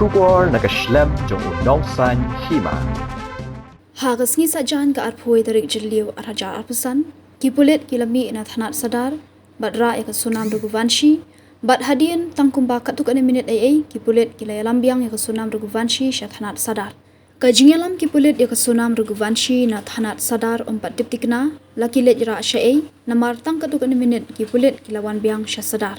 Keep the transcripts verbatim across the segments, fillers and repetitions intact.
Khubor na ka shlem jong u nongsan hima. Ha ka sngi Saitjaiñ ka arphew tarik Jylliew arhajar arphew san, ki pulit ki la mih na thanat Sadar bad rah ïa ka Sonam Raghuvanshi, bad hadien tang kumba katto katne minit ei ei, ki pulit ki la ïalam biang ïa ka Sonam Raghuvanshi sha thanat Sadar. Ka jingïalam ki pulit ïa ka Sonam Raghuvanshi na thanat Sadar ym pat tip thikna la ki leit rah shaei, namar tang katto katne minit ki pulit ki la wan biang sha Sadar.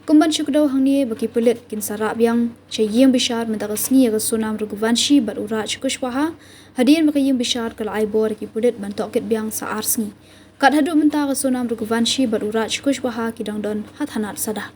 Kum ban shu kdew hangne ba ki pulit kin sa rah biang sha ïing bishar mynta ka sngi ïa ka Sonam Raghuvanshi bad u Raj Kushwaha, hadien ba ka ïing bishar ka la ai bor ïa ki pulit ban tohkit biang sa ar sngi. Kat haduh mynta ka Sonam Raghuvanshi bad u Raj Kushwaha ki dang don ha thanat Sadar.